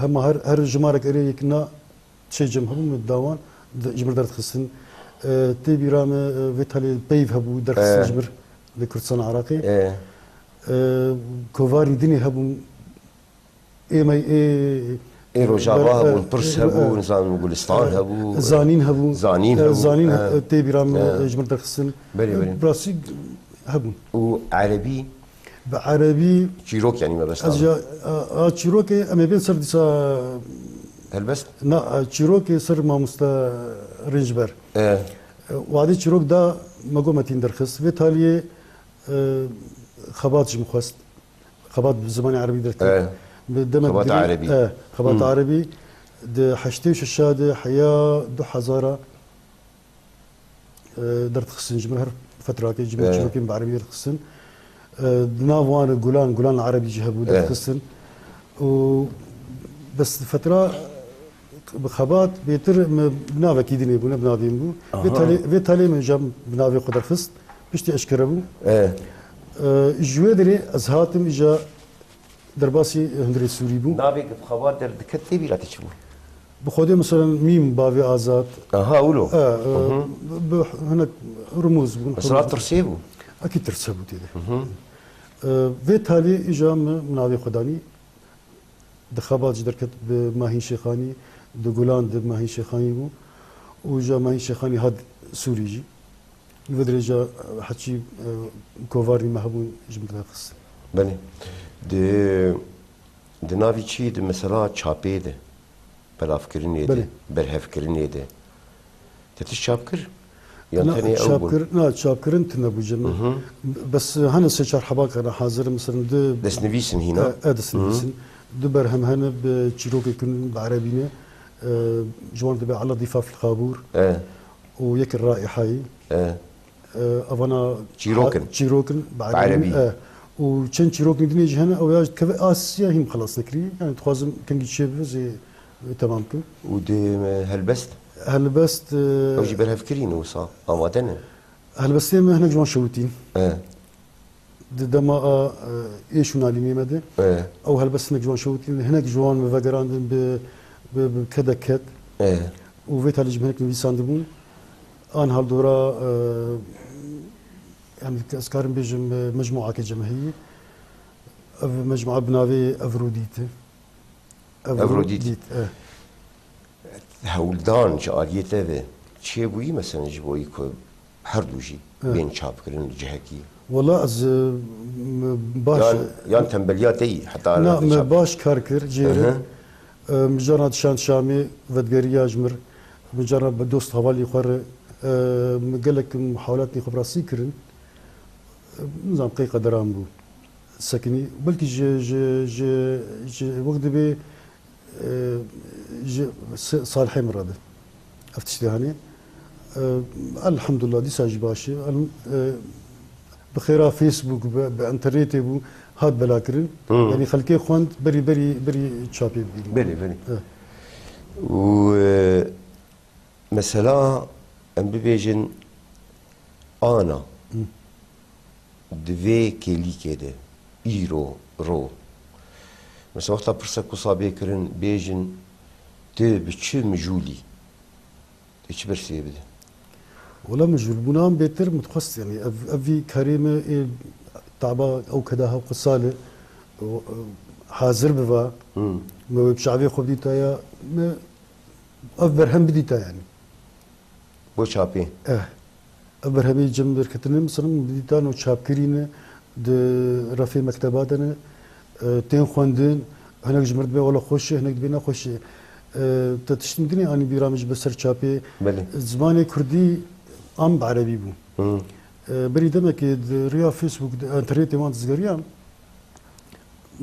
hema her, her jimarek erê yek na çê cem hebû min dawan de, ji mir derdixistin. E, tê bîra min, e, vê talê peyv hebû derxistin E. ji mir li Kurdistan Iraqê. E. E, kovarî dinê hebûn. Ê me, ê, Ê Rojava e, hebûn, e, Pirs e, hebû, e, nizanim Gulistan e, hebû, Zanîn hebû. Zanîn E, hebû, Zanîn e. e, tê bîra min, E. e, ji min derxistin. Belê, belê. E, bi rastî hebûn. Û erebî? Bi erebî Çîrok, yanî mebesta Ez min. ya, a, a çîrokê em ê bên ser dîsa Helbest? Na, a çîrokê ser mamoste Rêncber. E. E, wadê çîrok da me got Metîn derxist. Vê taliyê, e, xebat ji min xwest. Xebat bi zimanê erebî derket. E. Bi demek Xebat dirî-, erebî. e, xebat Hmm. erebî di heştê û şeş de heya du hezara, e, derdixistin ji min her fetrakê ji min Evet. çîrokên bi erebî derdixistin. E, di nav wan re gulan, gulan erebî jî hebû Evet. derdixistin. Û bes fetra Bi xebat bêtir min bi navekî dinê bûne, bi navê min bû. Vê Aha. talê, vê talê min jam bi navê xwe derxist. Piştî eşkere bû. E. E, ji wê derê ez hatim îja derbasî hundirê Sûrî bû. Navê ku bi xebat derdiket tê bîra te çi bû? Bi Xwedê, mesela, mîm, bavê azad. Aha, wilo. E, e, Hı hı. bi, bi hinek rumûz bûn. Mesela tirsê bû? Ekî tirs hebû tê de. Hı hı. E, vê talê îja min navê xwe danî, di Xebat jî derket bi Mahîn Şêxanî, di Gulan di Mahîn Şêxanî bû û îja Mahîn Şêxanî hat Sûrî jî. Li vê dirêja heçî, e, kovarî me hebûn ji min derxist. Belê. Di, di navî çi, di mesela çapê de, belavkirinê de, Belê. berhevkirinê de. Te tişt çap kir? Yan Na, tenê ew bûn? çapkir-, na, çapkirin tune bû cem. Hı hı. Bes hene sê çar heba kana hazir, mesela du Destnivîs in hîna? E, e, destnivîs in. Hı hı. Du berhem hene bi çîrokê kin bi erebî ne. E, ji wan dibe Ala Dîfa fil Xabûr E. û yek Raîhayî. E. E, evana Çîrok in. ha-, çîrok in, bi Bi erebî. erebî. E. Û çend çîrokên dinê jî hene, ew ya ji keve Asya hîn xelas nekirî. Yani dixwazim kengî çê bibe, zê, e, temam kim. Û di, e, helbest? Helbest, e, Ew jî berhevkirî ne wisa, amade ne? Helbestê me hinek ji wan şewitîn. E. Di dema a, e, êş û nalînê me de. E. Ew helbest hinek ji wan şewitîn, hinek ji wan me vegerandin bi, bi, bi kedek ked. E. Û vê talî jî bi hinek nivîsandibûn. An hal dora, e, yani ez karim bêjim, e, mecmuake cem heyî. Ev mecmua bi navê Evrodît e. Evrodît. Evrodît, e. Hewldan ji aliyê te ve çêbûyî, mesela ji bo ku her du jî E. bên çapkirin li cihekî? Wela ez, e, m-, baş Yan, yan tembeliya te yî, heta Na, te me çap- baş kar kir, jêre. Hı hı. E, min cara dişand Şamê, vedgeriya ji mir. Min cara bi dost hevalî xwe re, e, min gelek muhawelatên xwe bi rastî kirin. E, nizam qey qederan bû. Sekinî, belkî ji, ji, ji, ji wek dibê, e, ji se-, salihê min re be. Ev tiştê hene. E, elhamdulillah, dîsa jî baş e. El-, e, bi xêra Facebook, bi, bi internetê bû, hat belakirin. Hı. Yanî xelkê xwend berî, berî, berî çapê bînin. Belê, belê. E. Û, e, mesela, em bibêjin ana Hı. di vê kêlîkê de, îro, ro. Mesela, wexta pirsek wisa bê kirin, bêjin, tu bi çi mijûl î? Tu çi bersivê bide? Wela mijûlbûna min bêtir min dixwest, yanî ev, ev vî karê min ê taba ew keda hew qisale, o, e, hazir biva, Hmm. me wê bi çavê xwe bidîta ya, me ev berhem bidîta yanî. Bo çapê? Eh. Ev berhemê cem derketine, mesela, min dîtan û çapkirî ne, di refê mekteba de ne, e, tên xwendin, hinek ji mir dibê wela xweş e, hinek dibê nexweş e. E, te tiştin dinê anî bîra min ji ber ser çapê. Belê. Zimanê kurdî am bi erebî bû. Hı. E, berî demekê di riya Facebook, di internetê wan dizgeriyan,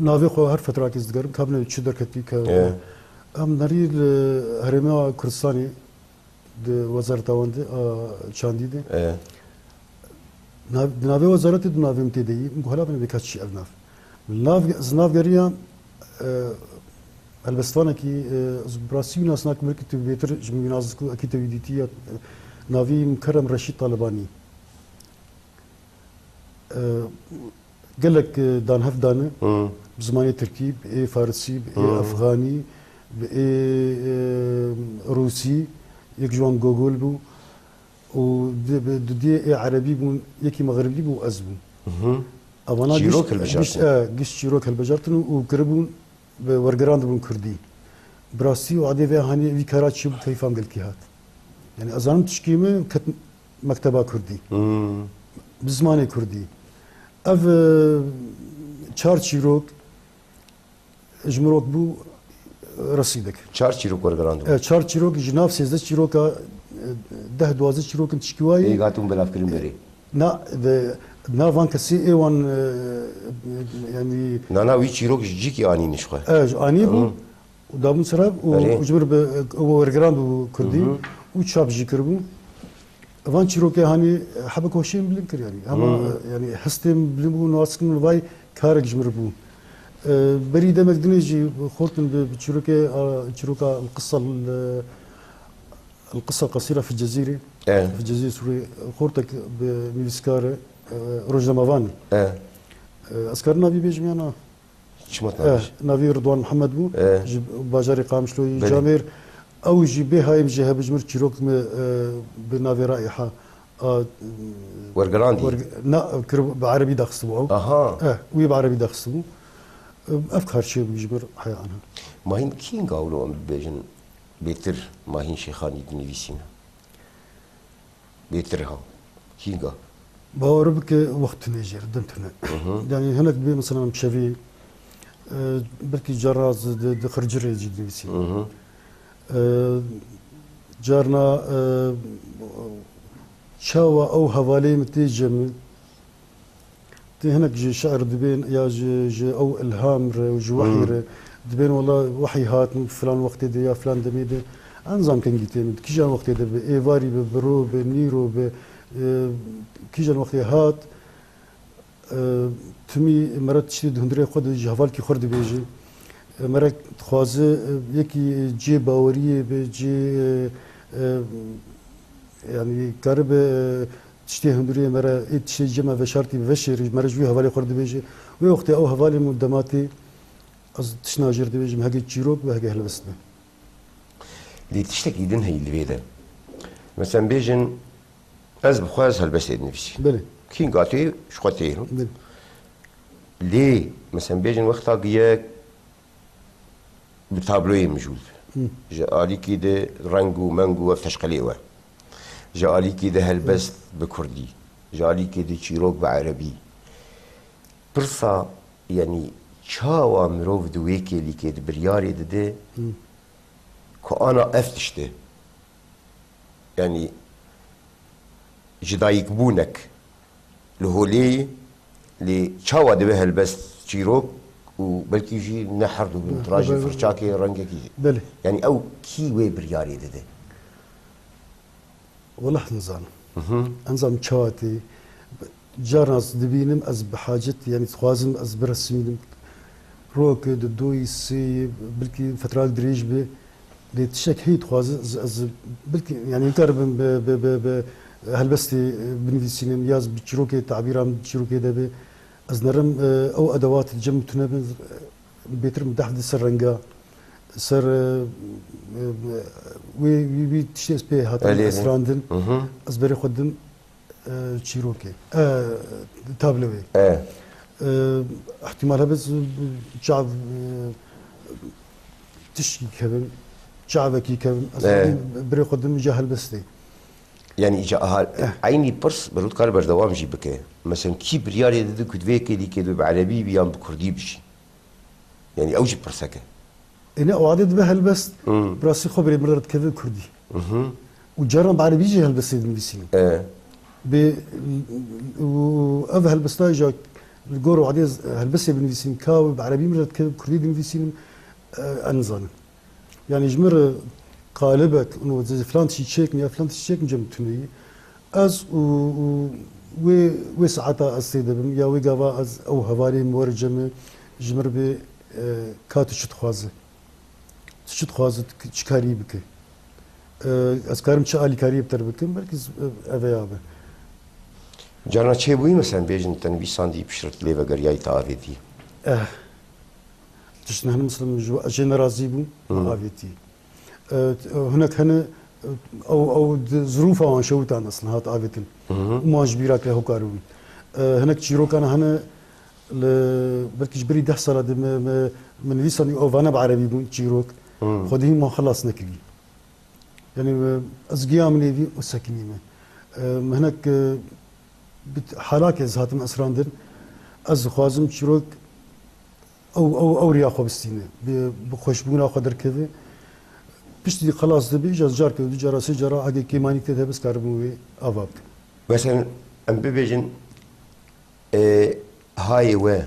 navê xwe her fetrakê digerim, kabine çi derketî, ka E. em nerî li herêma Kurdistanê, di wezareta wan de, a çandî de. E. Nav-, di navê wezaretê di navê min tê de yî. Min got, "Hela binê bê ka çi ev nav." Li nav, ez nav geriya, e, helbestvanekî, e, ez bi rastî wî nas nakim, belkî tu bêtir ji min wî nas dikî, ekî te wî dîtî ya, e, navî Mukerrem Reşîd Talibanî. E, gelek, e, dan hev dane. Hı. Bi zimanê tirkî, bi ê farisî, bi ê Hı. efxanî, bi ê, e, rûsî, yek ji wan Gogol bû. Û di, bi, di diyê ê erebî bûn, yekî mexribî bû, ez bûm. Hı hı. Evana Çîrok giş, hilbijartin. giş, e, giş çîrok hilbijartin û, û kiribûn, bi wergeran dibûn kurdî. Bi rastî û adê vê hanî vî kara çi bû, keyfa min gelkî hat. Yani ez zanim tişkî min ket mekteba kurdî. Hmm. Bi zimanê kurdî. Ev, e, çar çîrok ji mirok bû, e, resîdek. Çar çîrok wergerandibû. E, çar çîrok ji nav sêzdeh çîroka, e, deh duwazdeh çîrokin tişkî wayî. Ê, hatibûn belavkirin berê. Na, de, na van kesî ê wan, e, yani Na, na, wî çîrok ji cîkî anîn ji xwe. E, ji anî bû. Hı. Û dabûn ser hev û Erê. û ji vir bi, û wergeran bû kurdî Hı hı. û çap jî kiribû. Van çîrokê hanî hebek hoşê min bilind kir yani. Ama, Hı. e, yani hestê min bilind bû, nasik min vay karek ji mir bû. E, berî demek dinê jî xortin bi, bi çîrokê, a, çîroka Al-Qissa, e, Al-Qissa Qasîra fi Cezîrê. E. Fi Cezîrê Sûrê xortek bi nivîskar, e, rojnamevan. E. E, ez karim navî bêjim ya na? Çima Eh, navê? Navî Ridwan Mihemed bû, Eh. ji bajarê Qamişloyê Belê. Camêr. Ew jî bê hayê min jê hebijmir çîrok me, eh, bi navê Raiha. A, Wergerandî. Werg-, na, kir bi erebî daxistibû ew. Aha. Eh, wî bi erebî daxistibû. Ev qarşê bû ji ber heya anha. Ma hîn kînga wilo em bibêjin bêtir ma hîn Şêxanî dinivîsîne? Bêtir ha. Kînga? Bawer bike wext tune jê re, din tune. Hı hı. Yani hinek dibê mesela em çevî, e, belkî cara di, di xircirê jî dinivîsîne. Hı hı. E, carna, e, çawa ew hevalê min tê cem min, tê hinek ji şi'r dibên ya ji, ji ew ilham re û ji wehî Hmm. re dibên, wela wehî hat filan wextê de ya filan demê de, ez nizam kengî tê min, kîjan wextê de bi, êvarî bi, bi ro bi, nîro bi, e, kîjan wextê hat, e, timî mere tiştê di hundirê xwe de ji hevalkî xwe re dibêje. E, mere dixwaze, e, yekî cê baweriyê be, cê, e, e, yanî karibe, e, tiştê hundirê mere, ê tiştê cema veşartî bi veşêrî, mere ji wî hevalê xwe re dibêje. Wê wextê ew hevalê min dema tê, ez tiştna jê re dibêjim, hege çîrok be, hege helbest be. Lê tiştekî din heyî li vê de. Mesela bêjin, ez bi xwe ez helbestê dinivîsî. Belê. Kînga tê, ji xwe tê. Belê. Lê, mesela bêjin wexta ku yek bi tabloyê mijûl. Hı. Ji alîkî de reng û meng û ev teşqelê we. Ji alîkî de helbest Hı. bi kurdî. Ji alîkî de çîrok bi erebî. Pirsa, yanî çawa mirov di wê kêlîkê di biryarê dide Hı. ku ana ev tişt e. Yanî ji dayikbûnek li holê ye, lê çawa dibe helbest çîrok û belkî jî ne herdu bin, Hı, tira jî belê. Firçakê rengekî. Belê. Yanî ew kî wê biryarê dide? Welah nizanim. Hı hı. Ez nizanim çawa tê. Carna ez dibînim, ez bi hacet, yanî dixwazim ez biresmînim. Roke, di doyî, sêyî, belkî fetrayek dirêj be. Lê tiştek heyî dixwaze, ez, ez belkî, yanî nikaribim bi, bi, bi, bi helbestê, e, binivîsînim, ya bi çîrokê, tabîra min çîrokê de be. Ez nerim, e, ew edewat cem tune bin, e, bêtir min deh di ser renga, ser, e, e, wê, wî, wî tiştê ez pê hatim Elê, elê. esrandin. Hı hı. Ez berê xwe dim, e, çîrokê. E, tablewê. E. E, ihtimal hebe ez, e, çav, e, tişkî kevim, çavekî kevim. Ez E. berê xwe dim ca helbestê. Yani îca ha, Eh. eynî pirs bi rûtkar berdewam jî bike. Mesela kî biryarê dide ku divê kêlîkê de bi erebî bi yan bi kurdî bijî. Yani ew jî pirsek e. Êne o adê dibe helbest, Hmm. bi rastî xwe birê min re dikeve kurdî. Mhm. Û caran bi erebî jî helbestê dinivîsînim. E. Bê, û ev helbesta ja li gor adê helbestê binivîsînim, ka bi erebî min re dikeve kurdî dinivîsînim, e, ez nizanim. Yani ji min re qalibek, û ez filan tiştî çêkim ya filan tiştî çêkim cem tune ye. Ez û, û wê, wê saeta ez tê de bim, ya wê gava ez ew hevalê min were cem min, ji min re bê, e, ka tu çi dixwaze? Tu çi dixwaze, tu çi karî bike? E, ez karim çi alîkariyê bi te re bikim? Belkî z-, e, eveya be. Carna çêbûyî, mesela bêjin te nivîsandî piştre tu lê vegeriyayî te avêtî? Eh. Tiştin hene, mesela, ji, ez jê nerazî bûm, Hmm. avêtî. E, hinek hene, e, ew, ew di zirûfa wan şewitand aslında hat avêtin. Hı hı. Û wan ji bîra kire hokar bûn. E, hinek çîrokan hene li, belkî ji berî deh sala de me, me, me nivîsandî, ew vana bi erebî bûn çîrok. Hı. Xwedî hîn wan xelas nekirî. Yani, e, ez giya min êvî û sekinî me. E, me hinek, e, bi t-, halakê ez hatim esrandin. Ez dixwazim çîrok ew, ew, ew riya xwe bistîne. Bi, bi xweşbûna xwe derkeve. Piştî xelas dibe, îca carke du cara, sê cara, heke kêmanîk tê de hebe, ez karibim wê ava bikim. Mesela em bibêjin, e, hayê we,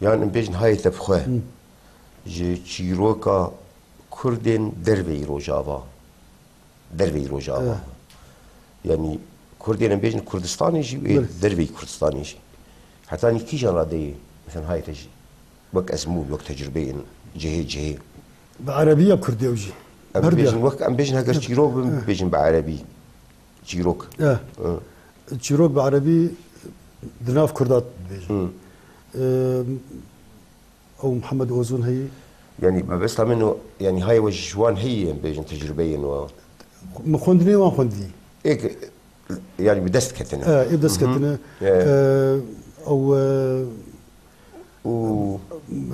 yan em bêjin hayê te bi xwe, Hı. ji çîroka Kurdên derveyî Rojava, derveyî Rojava. Evet. Yani Kurdên em bêjin Kurdistanê jî û Belê. derveyî Kurdistanê jî. Hetanî kîjan radeyê, mesela hayê te jî, wek ezmûn, wek tecrubeyên cihê cihê. Bi erebî ya Kurdî ew jî. Em Her bêjin, diya. wek em bêjin heger çîrok bin, Evet. bêjin bi erebî. Çîrok. Evet. Hı. Çîrok bi erebî di nav Kurda dibêjin. Hı. Eee, Ew Mihemed Ozon heye. Yanî mebesta min o, yanî hayê we ji wan heye, em bêjin tecrubeyên we. Min xwendinê wan xwendî. Ê, yanî bi dest ketine. E, ê dest ketine. E. E, ew, e, û,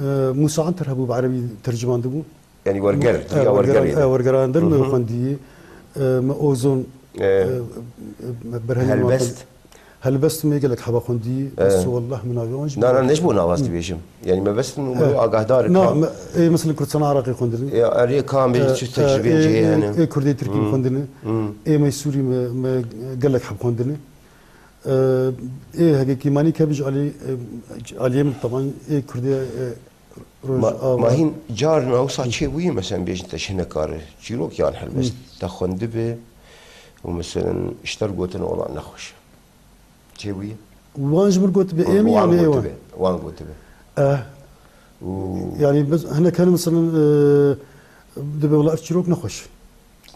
e, Musa Anter hebû, bi erebî tercüman dibû. Yanî werger, e, ya werger, wergerê e, de. Wergeran der me xwendiyê. E, me Ozon, e, e, me berhemên wan xwend-, Helbest. Helbest me gelek heba xwendiyê. E. Bes wallah min navê wan jî. Na, na, ne ji bo nava ez dibêjim. Yanî me bestin û me agahdar e. Na, me, ê, mesela Kurdistana Iraqê xwendine. Ya, erê, ka em bêjin çi tecrübeyên cihê hene. Ê Kurdê Tirkî xwendine. Ê me Sûrî me, me gelek heb xwendine. E, ê hegekî manî kevin ji alî, e, aliyê min taban ê Kurdê, e, Rojava. Ma, ma hîn carna wisa çêbûyî, mesela bêjin te ji hinekar çîrok yan helbest te xwendibe û mesela ji te re gotin ola nexweş. Çêbûyî? Wan ji min gotibe, ê min yan ê wan? Wan gotibe. Eh. Û yanî biz hinek hene mesela, e, dibe wela ev çîrok nexweş.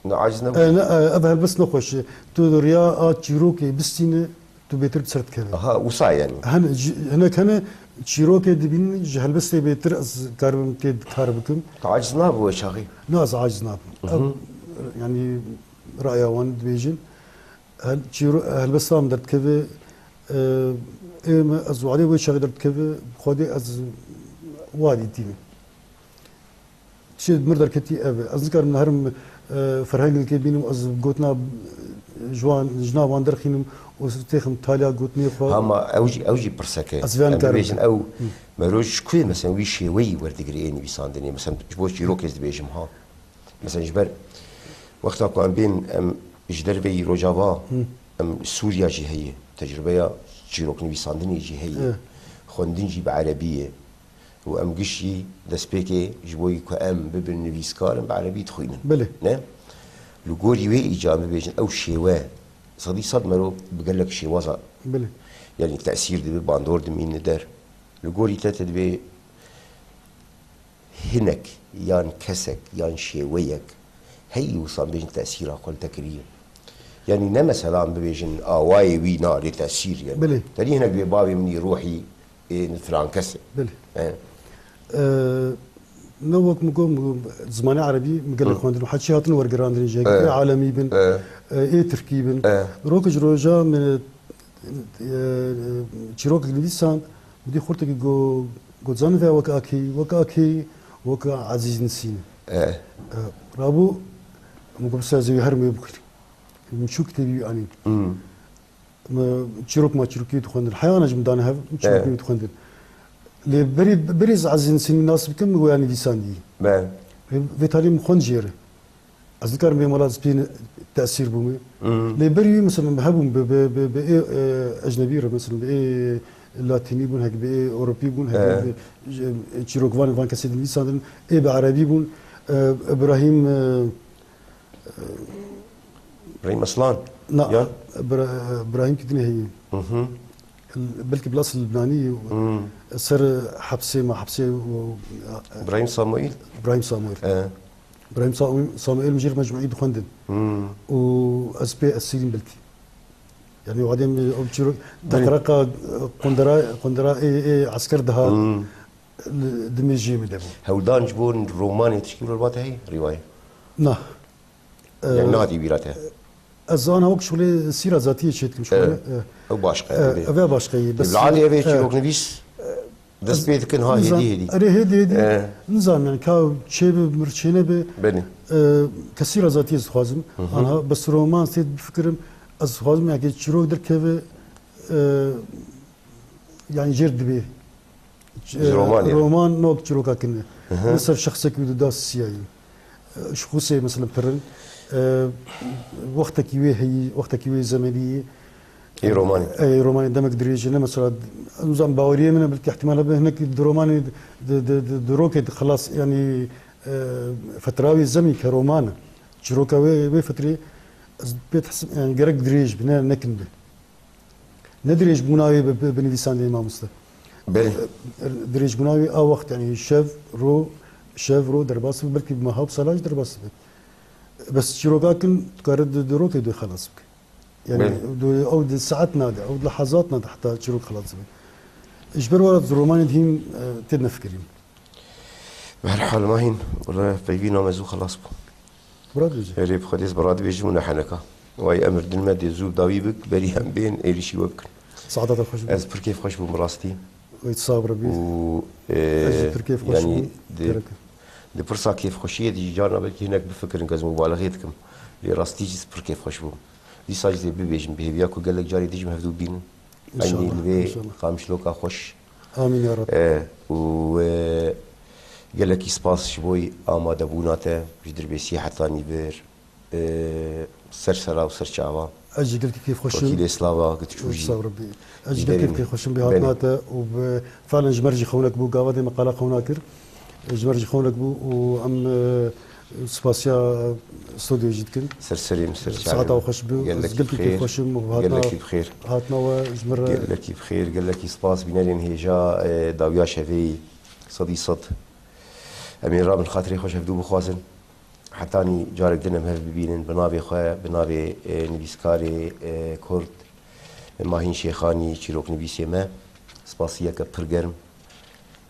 Ne aciz nebû. E, ne, e, ev helbest nexweş e. Tu riya a çîrokê bistîne, tu bêtir bi ser dikeve. Aha, wisa yanî. Hin-, ji-, hinek hene çîrokê dibînin, ji helbestê bêtir ez karibim tê kar bikim. Tu aciz nabû wê çaxî? Na, ez aciz nabim. Ev, yanî raya wan dibêjin. Hel-, çîro-, helbesta min derdikeve, e, ê me, ez wadê wê çaxê derdikeve, bi Xwedê ez wadî tînim. Tiştê mir derketî ev e. Ez nikarim herim, e, ferhengekê bînim, ez gotina, e, ji wan, ji nav wan derxînim û têxim taliya gotinê xwe. Hema ew jî, ew jî pirsek e. Ez vê nikarim. Em bibêjin ew, meroj ji ku mesela wî şêweyî werdigire ê nivîsandinê? Mesela ji bo çîrokê ez dibêjim ha. Mesela ji ber wexta ku em bên, em ji derveyî Rojava, em Sûriya jî heye, tecrûbeya çîroknivîsandinê jî heye. Xwendin jî bi erebî ye. Û em giş jî destpêkê ji bo ku em bibin nivîskar, em bi erebî dixwînin. Belê. Ne? Li gorî wê îca em bibêjin ew şêwe sedî sed mero bi gelek şêwaza, belê, yanî tesîr dibe, bandor dimîne der. Li gorî te, te dibê hinek yan kesek yan şêweyek heyî wisa bêjin tesîra xwe li te kiriye. Yanî ne mesela em bibêjin awayê wî nalê tesîr, yanî. Belê. Tenê hinek dibê bavê min î ruhî ê filan kes e. Belê. E. E, ne wek min got, min got, zimanê erebî min gelek xwendin û heçî hatin wergerandin jî, e, ê alemî bin, e, e, ê tirkî bin. E. Roke ji roja min, e, çîrokek nivîsand, min dî xurtekî got, got, zanî vê wek akê, wek akê, wek Ezîz Nisîn. E. E, rabû, min got, "Bisa ez ê her wê bixwînim." Min çû kitêbî wî anîn. Hmm. Me çîrok ma çîrokê dixwendin. Heywana ji min dane hev, min çîrokê wî dixwendin. Lê berî, berî ez Ezîz Nisînî nas bikim, min wê nivîsandî. Be. Vê, vê talî min xwend jê re. Ez nikarim bê mala ez pê tesîr bûme. Hmm. Lê berî wî, mesela, min hebûn bi, bi, bi, bi ê, e, ecnebî re, mesela, bi ê latînî bûn, hek bi ê ewropî bûn, hek bi, e, çîrokvanê van kesê dinivîsandin, ê bi erebî bûn. E, Îbrahîm, e, Brahîm Aslan. Na, ya? Bra-, Brahîm ki din heye. Hı hı. Belkî bila Libnanî, hı, ser hepsê ma, hepsê û, Brahîm Samuel. Brahîm Samuel. E. Brahîm Samuel, Samuel min jê re mecmuî dixwendin. Hı. Û ez pê esîrîm belkî. Yanî wadê min ew çîrok, belê, teqreqa qundera, qundera ê, ê esker dihat, hı, li, di mêjiyê min de bû. Hewldan ji bo romanê tişkî wilo li ba te heye, rîwayê? Na. Yanî, e, nehatiye bîra te? Ez ana wek şixulê sîra zatiyê çê dikim, şixulê, e, e, ew başqe, e, ev ê, ev ê başqeyî, bes, ê, ev ê, e, çîroknivîs, e, dest pê dikin ha, hêdî hêdî. Erê, hêdî hêdî. E. Nizam, yanî, ka çê bi, mir çê nebe. Belê. E, kesîra zatiyê ez dixwazim. Hı hı. Anha bes roman sê bifikirim, ez dixwazim, yanî, çîrok derkeve, e, yanî jêr dibê. Ji, e, romanê. Roman nok çîroka kin e. Hı hı. Li ser şexsekî wî dida siyayî. E, şixûsê mesela pirin. E, wextekî wê heyî, wextekî wê zemenî. Ê romanê. E, romanê demek dirêj e, ne mesela, nizam baweriyê min e, belkî ihtimal hebe hinek di romanê di, di, di, di rokê di xilas, yanî, e, fetra wê zemî ke roman e. Çîroka wê, wê fetrê ez pê dihesibim, yanî gerek dirêj bi, ne, ne kin bi. Ne dirêjbûna wê bi, bi, bi nivîsandinê mamoste. Belê. E, dirêjbûna wê a wext, yanî şev, ro, şev, ro derbas dibe, belkî bi meha û sala jî derbas dibe. Bes çîroka kin dikare di, di rokê de xelas bike. Yanî, belê, du, ew di saet nade, ew di lehazat nade heta çîrok xelas dibe. Ji ber were di romanê de hîn, e, tê nefikirîm. Bi her hal Mahîn, wele peyvîna me zû xelas bû. Bira dibêje. Erê, bi Xwedê ez bi radibêjim û ne heneka. Way emir din me dê zû dawî bik, berî em bên êrîşî we bikin. Saeta te xweş be. Ez pir kêfxweş bûm rastî. Wê tu sax be Rebî. Û, e, Ez jî pir kêfxweş yanî bûm. Di, Gerek. Di pirsa kêfxweşiyê de jî carna belkî hinek bifikirin ku ez mubalexê dikim. Lê rastî jî pir kêfxweş bûm. Dîsa jî dê bibêjim, bi hêviya ku gelek carê dî jî me hevdû bînin. Eynî li vê inşallah. Qamişloka xweş. Amîn ya Rab. E, û, e, gelekî spas ji bo amadebûna te ji Dirbêsiyê heta nîvir. E, ser sera û ser çava. Ez jî gelkî kêfxweş im. Wekîlê slava, gitçû jî. Sağ ol Rebî. Ez jî gelkî kêfxweş im bi hatina te û bi, felen ji me re jî xewnek bû, gava dê me qala xewna kir. Ji me re jî xewnek bû û em, e, spasiya stûdyoyê jî dikin. Ser serê min, ser çavê min. Saeta we xweş bû. Ez gelkî kêfxweş im û hatina, gelekî bi xêr. Hatina we ji me re. Gelekî bi xêr, gelekî spas bînerên hêja, e, dawiya şevê yî. Sedî sed. Em ê rabin xatirê xwe ji hevdû bixwazin. Hetanî carek din em hev bibînin, bi navê xwe, bi navê, e, nivîskarê, e, Kurd, Mahîn Şêxanî, çîroknivîsê me, spasiyeke pir germ.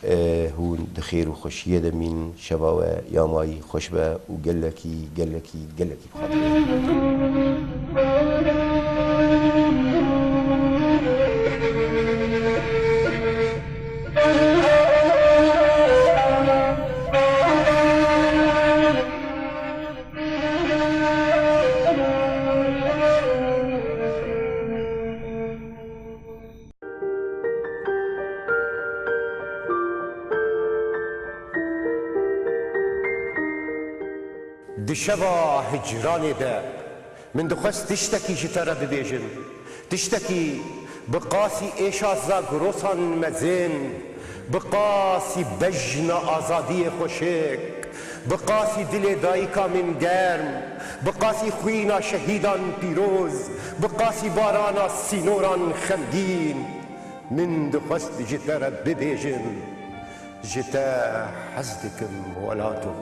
E, hûn di xêr û xweşiyê de mîn, şeva we ya mayî xweş be û gelekî, gelekî, gelekî bi xatirê. Di şeva hicranê de min dixwest tiştekî ji te re bibêjim. Tiştekî bi qasî êşa Zagrosan mezin, bi qasî bejna azadiyê xweşik, bi qasî dilê dayika min germ, bi qasî xwîna şehîdan pîroz, bi qasî barana sînoran xemgîn, min dixwest ji te re bibêjim, ji te hez dikim welato.